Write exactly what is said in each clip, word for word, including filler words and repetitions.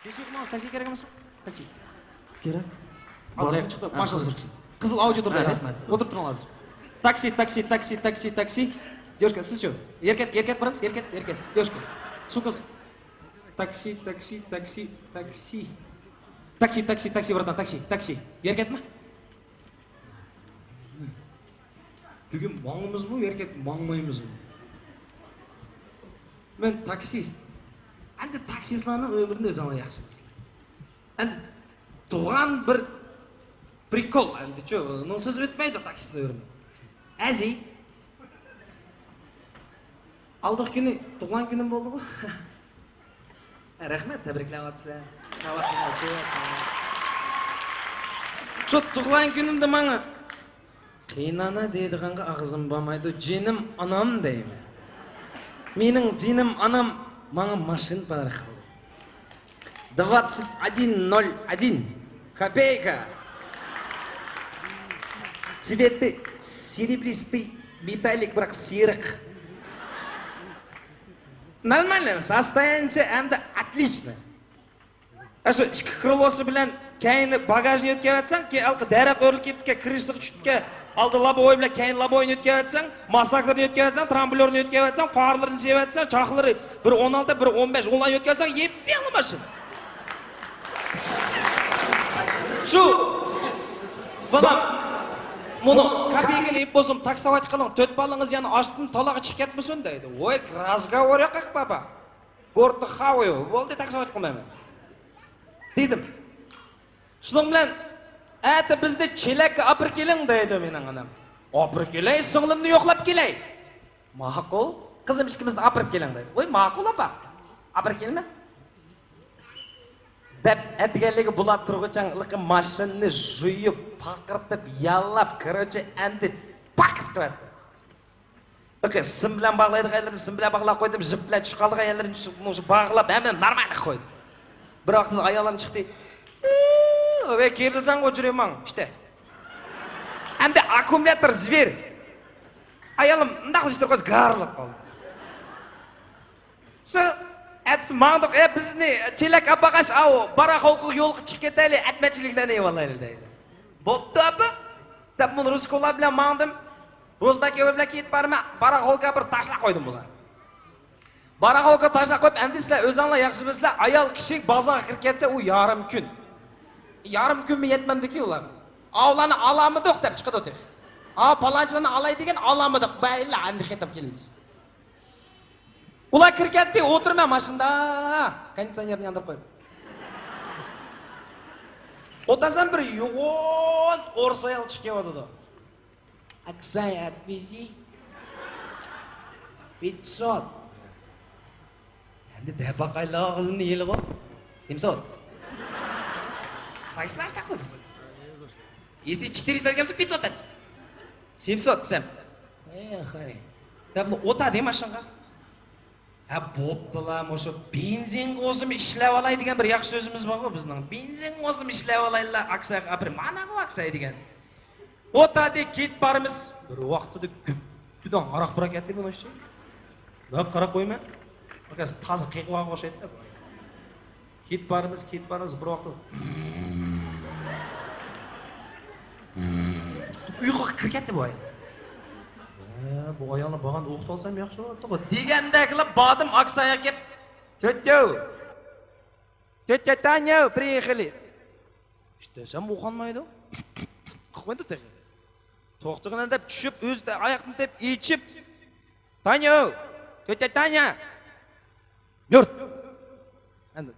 تەكسى كېرەك ئەمەسمۇ؟ تەكسى. كېرەك. ھازىر چىقتى. ماشىنا ھازىر. قىزىل ئاۋدى تۇرىدۇ. رەھمەت. ئولتۇرۇپ تۇرۇڭ ھازىر. تاكسى، تاكسى، تاكسى، تاكسى، تاكسى. دېۋۇشكا، سىزچۇ؟ ھەرىكەت، ھەرىكەت بارمىز؟ ھەرىكەت، ھەرىكەت. دېۋۇشكا. سۇ قىز. تاكسى، تاكسى، تاكسى، تاكسى. تاكسى، تاكسى، تاكسى، براتان، تاكسى، تاكسى. ھەرىكەتمۇ؟ بۈگۈن ماڭىمىزمۇ ياكى ماڭمايمىزمۇ؟ مەن تاكسىست. ئەمدى تاكسىستلارنىڭ ئۆمرىنى ئۆزۈڭلار ياخشى بىلىسىلەر. ئەمدى تۇغان بىر پرىكول، ئەمدىچۇ، ئۇنىڭسىز ئۆتمەيدۇ تاكسىستنىڭ ئۆمرى. ئەزىز. ئالدىقى كۈنى تۇغۇلغان كۈنۈم بولدىغۇ. رەھمەت، تەبرىكلەۋاتىسىلەر. شۇ تۇغۇلغان كۈنۈمدە ماڭا قېيىنئانا دەيدىغانغا ئاغزىم بارمايدۇ، جېنىم ئانام دەيمەن. مېنىڭ جېنىم ئانام ماڭا ماشىنا پارە قىلدى. Двадцать один ноль один. Копейка. Цветы серебристый, металлик, بىراق سېرىق. Нормально, состояниесى ھەمدە отлично. ئاشۇ ئىككى كرىلوسى بىلەن كەينى باگاژنى يۆتكەۋەتسەڭ، كېيىن ھېلىقى دەرەخ ئۆرۈلۈپ كېتىپتىكەن، كرىشىسىغا چۈشۈپتىكەن، ئالدى لابوۋوي بىلەن كەينى لابوۋوينى يۆتكەۋەتسەڭ، ماسلاكلىرىنى يۆتكەۋەتسەڭ، ترامبليورنى يۆتكەۋەتسەڭ، چاقلىرىنى سېۋەتسەڭ، چاقلىرى بىر ئون ئالتە، بىر ئون بەش، ئۇلارنى يۆتكەۋەتسەڭ، يېپيېڭى ماشىنا. شۇ بالام، مۇنۇ كاپىيكىنى ئېلىپ بولسۇن، تاكساۋايت قىلىڭ، تۆت بالىڭىز يەنە ئاشتىن تالاغا چىقىپ كەتمىسۇن دەيدۇ. ۋوي، رازگاۋور يوق، بابا. گورتخاۋيو، بولدى، تاكسىغا قويمايمەن دېدىم. شۇنىڭ بىلەن ئەتە بىزنى چېلەككە ئاپىرىپ كېلىڭ دەيدۇ مېنىڭ ئانام. ئاپىرىپ كېلەي، سىڭلىمنى يوقلاپ كېلەي. ماقۇل، قىزىم ئىككىمىزنى ئاپىرىپ كېلىڭ دەيدۇ. ۋوي، ماقۇل ئاپا، ئاپىرىپ كېلىمەن. دەپ ئەتىگەنلىكى بۇلار تۇرغۇچە ھېلىقى ماشىنىنى جۇيۇپ، پاقىرتىپ، ياللاپ، كىروچى ئەمدى پاكىز قىلىۋەتتى. ئوكەي، سىم بىلەن باغلايدىغان يەرلىرىنى سىم بىلەن باغلاپ قويدۇم، جىپ بىلەن چۈشۈپ قالىدىغان يەرلىرىنى شۇ، مۇشۇ باغلاپ، ھەممىنى نورمال قىلىپ قويدۇم. بىر ۋاقىتتا ئايالىم چىقتى. ئوي، كىرىلسەڭ ئۇجۇرى ماڭ، ئىشتە. ئەمدى ئاككۇمۇلياتور زىۋېر. ئايالىم مۇنداق قىلىشتۇرۇپ قويسا، گارىلىپ قالدى. شۇ ئەتىسى ماڭدۇق، ئە، بىزنى چېلەك ئاپارغاچ، ئاۋۇ، باراخوۋكىغا يولغا چىقىپ كېتەيلى، ئەتمەنچىلىكلەرنى ئېلىۋالايلى دەيدۇ. بوپتۇ، ئاپا، دەپ، مۇنۇ رۇسكوللار بىلەن ماڭدىم. روزبەك ئەپە بىلەن كېتىپ بارىمەن، باراخوۋكىغا بىر تاشلاپ قويدۇم بۇلارنى. باراخوۋكىغا تاشلاپ قويۇپ، ئەمدى سىلەر ئۆزۈڭلار ياخشى بىلىسىلەر، ئايال كىشى بازارغا كىرىپ كەتسە، ئۇ يارىم كۈن. يارىم كۈنمۇ يەتمەمدىكى ئۇلار. ئاۋۇلارنى ئالالمىدۇق دەپ چىقىدۇ تېخى. ئا، پالانچىلارنى ئالاي دېگەن، ئالالمىدۇق. بەيلا، ئەمدى خېتىپ كېلىمىز. ئۇلار كىرىپ كەتتى، ئولتۇرىمەن ماشىنىدا. كوندىتسىونېرنى ياندۇرۇپ قويۇپ. ئولتۇرسام، بىر يوغان ئورۇس ئايال چىقىپ كېلىۋاتىدۇ. «Оксай, отвези. Пятьсот». ئەمدى دەپ باقايلا ئاغزىمنى يېلىغۇ. «Семьсот». قايسىلار ئاشتاق قىلىمىز؟ «Если четыреста» دېگەن بولسا، «пятьсот» دەپ. «Семьсот» دېسەم. «ئەي، خەي» دەپلا ئولتۇردى ماشىنىغا. ھە، بوپتۇلا، مۇشۇ بېنزىنغا ئۆزۈم ئىشلەۋالاي دېگەن بىر ياخشى سۆزىمىز بارغۇ بىزنىڭ. بېنزىنغا ئۆزۈم ئىشلەۋالايلا، ئاكسايغا ئاپىرىپ، ماناغۇ ئاكساي دېگەن. ئولتۇردى، كېتىپ بارىمىز. بىر ۋاقتىدا گۈپتىدە ھاراق پۇراپ كەتتى بۇنىڭ ئىچى. دەپ قاراپ قويىمەن. تازا قېقىۋالغان ئوخشايدۇ. كېتىپ بارىمىز، كېتىپ بارىمىز، بىر ۋاقىتتا ئۇيقۇغا كىرىپ كەتتى بۇ ئايال. ھە، بۇ ئايالنى بارغاندا ئوقۇتۇۋالسام ياخشى بولاتتىغۇ دېگەندەكلا باردىم ئاكسايغا كېلىپ، «تۆتيو! تۆتيو تانيو! Приехали!» دېسەم ئۇخلىمايدۇ. قىلىپ قويدى تېخى. توختىغىنە دەپ چۈشۈپ، ئۆزى ئاياقتىن تېپىپ ئېچىپ، «تانيو! تۆتيو تانيو!» يۇرت! ئەمدى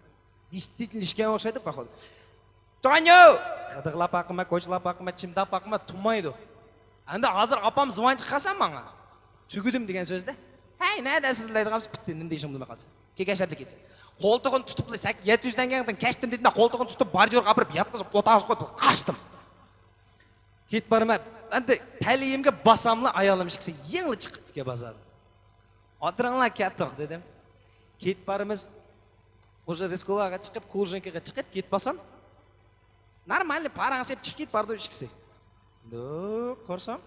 دېيىشكەن ئوخشايدۇ، پاخودا. «تانيو!» غىدىقلاپ باقىمەن، كوچىلاپ باقىمەن، چىمداپ باقىمەن، تۇمايدۇ. ئەمدى ھازىر ئاپام زىۋانچى قىلسام ماڭا، «تۈگىدىم» دېگەن سۆزدە. «ھەي، نەدە سىز» دەيدىغان بىتتى، نېمە دېيىشىمنى بىلمەي قالسا. كېكەشلەپ كېتىسەن. قولتۇقىنى تۇتۇپلا سەك-، يەتتە يۈز تەڭگەڭدىن كەچتىم دېدىم، قولتۇقىنى تۇتۇپ، بارجورغا ئاپىرىپ ياتقۇزۇپ، ئوتاغا قويۇپ قاچتىم. كېتىپ بارىمەن. ئەمدى تەلىيىمگە باساملا، ئايالىم ئىككىسى يېڭىلا چىقىپتىكەن بازاردىن. «ئولتۇرۇڭلار، كەتتۇق» دېدىم. كېتىپ بارىمىز. ئۇژې رىسكولاغا چىقىپ، كۇرژىنكىغا چىقىپ كېتىپ بارسام، نورمالنى پاراڭ سېلىپ چىقىپ كېتىپ بارىدۇ ئىككىسى. قارىسام،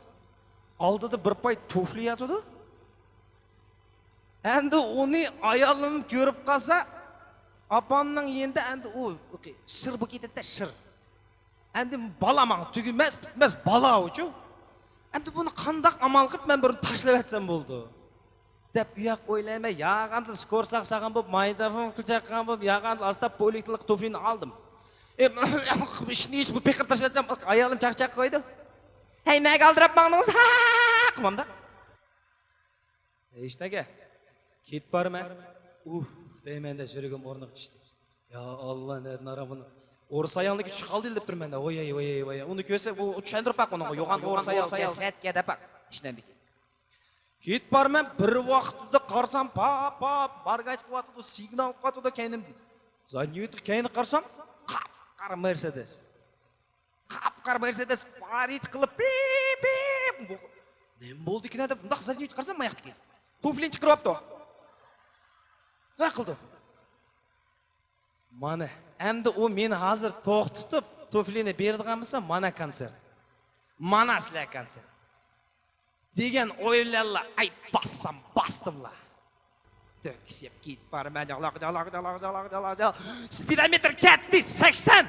ئالدىدا بىر پاي تۇفلى ياتىدۇ. ئەمدى ئۇنى ئايالىم كۆرۈپ قالسا، ئاپامنىڭ يېنىدا ئەمدى ئۇ شىر بولۇپ كېتەتتى، شىر. ئەمدى بالا ماڭا تۈگىمەس، پۈتمەس بالا ئۇچۇ. ئەمدى بۇنى قانداق ئامال قىلىپ مەن بۇنى تاشلىۋەتسەم بولىدۇ؟ دەپ ئۇياق ئويلايمەن، ياغاندا سكورساق ساغان بولۇپ، مايدافون قىلچاققان بولۇپ، ياغاندا ئاستا پولىكلىق تۇفلىنى ئالدىم. ئېم، ئىشنى ئىچ بۇ پېقىر تاشلىۋەتسەم، ئايالىم چاقچاق قويدى. ھەي، نەگە ئالدىراپ ماڭدىڭىز؟ ھا، ھا، ھا، ھا، قىلمامدا. ھېچنەگە. كېتىپ بارىمەن. ئۇھ، دەيمەندە يۈرىكىم ئورنىغا چۈشتى. يا ئاللا، نەدىن ئارام بۇنى. ئورۇس ئايالنىڭكى چۈشۈپ قالدى دەپ تۇرىمەن. ۋاي، ۋاي، ۋاي، ۋاي. ئۇنى كۆرسە، ئۇ چۈشەندۈرۈپ باق ئۇنىڭغا. يوغان ئورۇس ئايال، سەتكە دەپ باق. ئىشنەمدىكى. كېتىپ بارىمەن، بىر ۋاقتىدا قارىسام، پاپ، پاپ، بارگاچ قىلىۋاتىدۇ، سىگنال قىلىۋاتىدۇ كەينىمدىن. زادنىي ۋىدىغا كەينىگە قارىسام، قاپقارا مېرسېدېس. قاپقارا مېرسېدېس فارىت قىلىپ، پىپ، پىپ. بۇ نېمە بولدىكىن دەپ، مۇنداق زادنىي ۋىدىغا قارىسام، ماياقتىكى. تۇفلىنى چىقىرىۋاپتۇ. نېمە قىلدى؟ مانا، ئەمدى ئۇ مېنى ھازىر توختىتىپ، تۇفلىنى بېرىدىغان بولسا، مانا كونسېرت. مانا سىلەر كونسېرت. دېگەن ئوي بىلەنلا، ئەي، باسسام باستىملا. تۆكۈس يەپ كېتىپ بارىمەن، جالاق، جالاق، جالاق، جالاق، جالاق، جالاق. سپىدومېتىر كەتتى، سەكسەن.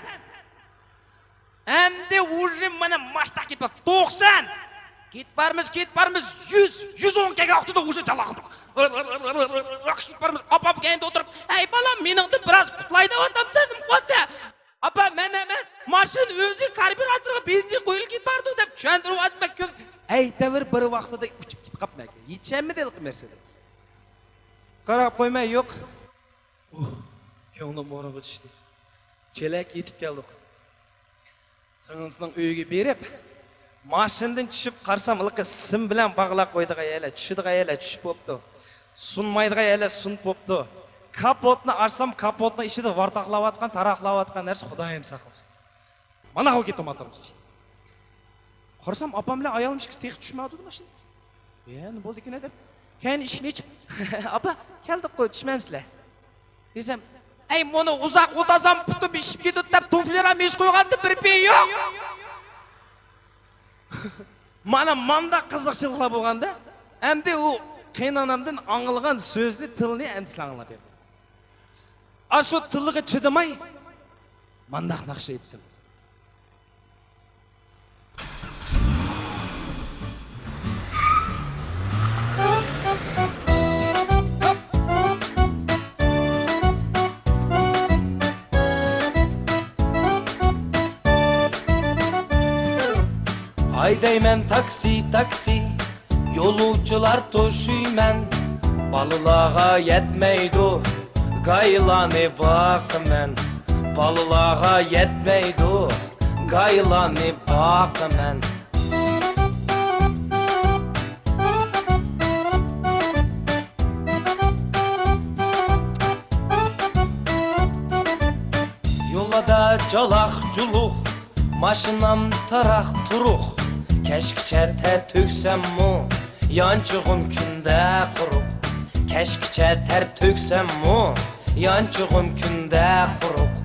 ئەمدى ئۇژې مانا ماشتا كېتىپ بار، توقسان. كېتىپ بارىمىز، كېتىپ بارىمىز، يۈز، يۈز ئون كەلگەن ۋاقتىدا ئۇژې جالاق. كېتىپ بارىمىز، ئاپام كەينىدە ئولتۇرۇپ، ھەي بالام، مېنىڭدىن بىراز قۇتۇلاي دەۋاتامسەن، نېمە قىلىۋاتىسەن؟ ئاپا، مەن ئەمەس، ماشىنا ئۆزى كاربيۇراتورغا بېنزىن قۇيۇلۇپ كېتىپ بارىدۇ دەپ چۈشەندۈرۈۋاتىمەن. كۆپ ئەيتەۋېرىپ، بىر ۋاقتىدا ئۇچۇپ كېتىپ قاپمەن. يېتىشەلمىدى ھېلىقى مېرسېدېس. قاراپ قويماي يوق. ئۇھ، كۆڭلۈم ئورنىغا چۈشتى. چېلەك يېتىپ كەلدۇق. سىڭلىسىنىڭ ئۆيىگە بېرىپ، ماشىنىدىن چۈشۈپ قارىسام، ھېلىقى سىم بىلەن باغلاپ قويىدىغان يەرلەر، چۈشىدىغان يەرلەر چۈشۈپ بوپتۇ. سۇنمايدىغان يەرلەر سۇنۇپ بوپتۇ. كاپوتنى ئاچسام، كاپوتنىڭ ئىچىدە ۋارتاقلاۋاتقان، تاراقلاۋاتقان نەرسە خۇدايىم ساقلىسۇن. مانا ھاۋا كېتىۋاتىدۇ. قارىسام، ئاپام بىلەن ئايالىم ئىككىسى تېخى چۈشمەيۋاتىدۇ ماشىنىدىن. يا، نېمە بولدىكىن دەپ، كەينى ئىشىكنى ئېچىپ، ئاپا، كەلدۇق قوي، چۈشمەمسىلەر دېسەم، ئەي، مۇنى ئۇزاق ئولتۇرسام پۇتۇم ئىششىپ كېتىدۇ دەپ، تۇفلىلارنى يېشىپ قويغانتىم، بىر پېيى يوق. مانا مانداق قىزىقچىلىقلار بولغاندا، ئەمدى ئۇ قېيىنئانامدىن ئاڭلىغان سۆزنى، تىلنى ئەمدى سىلەر ئاڭلاپ بېقىڭ. ئاشۇ تىلىغا چىدىماي، مانداق ناخشا ئېيتتىم. ھەيدەيمەن تاكسى، تاكسى، يولۇچىلار توشۇيمەن. بالىلارغا يەتمەيدۇ، گايلارنى باقىمەن. بالىلارغا يەتمەيدۇ، گايلارنى باقىمەن. يولدا جالاق-جۇلۇق، ماشىنام تاراق-تۇرۇق. كەچكىچە تەر تۆكسەممۇ، يانچۇقۇم كۈندە قۇرۇق. كەچكىچە تەر تۆكسەممۇ، يانچۇقۇم كۈندە قۇرۇق.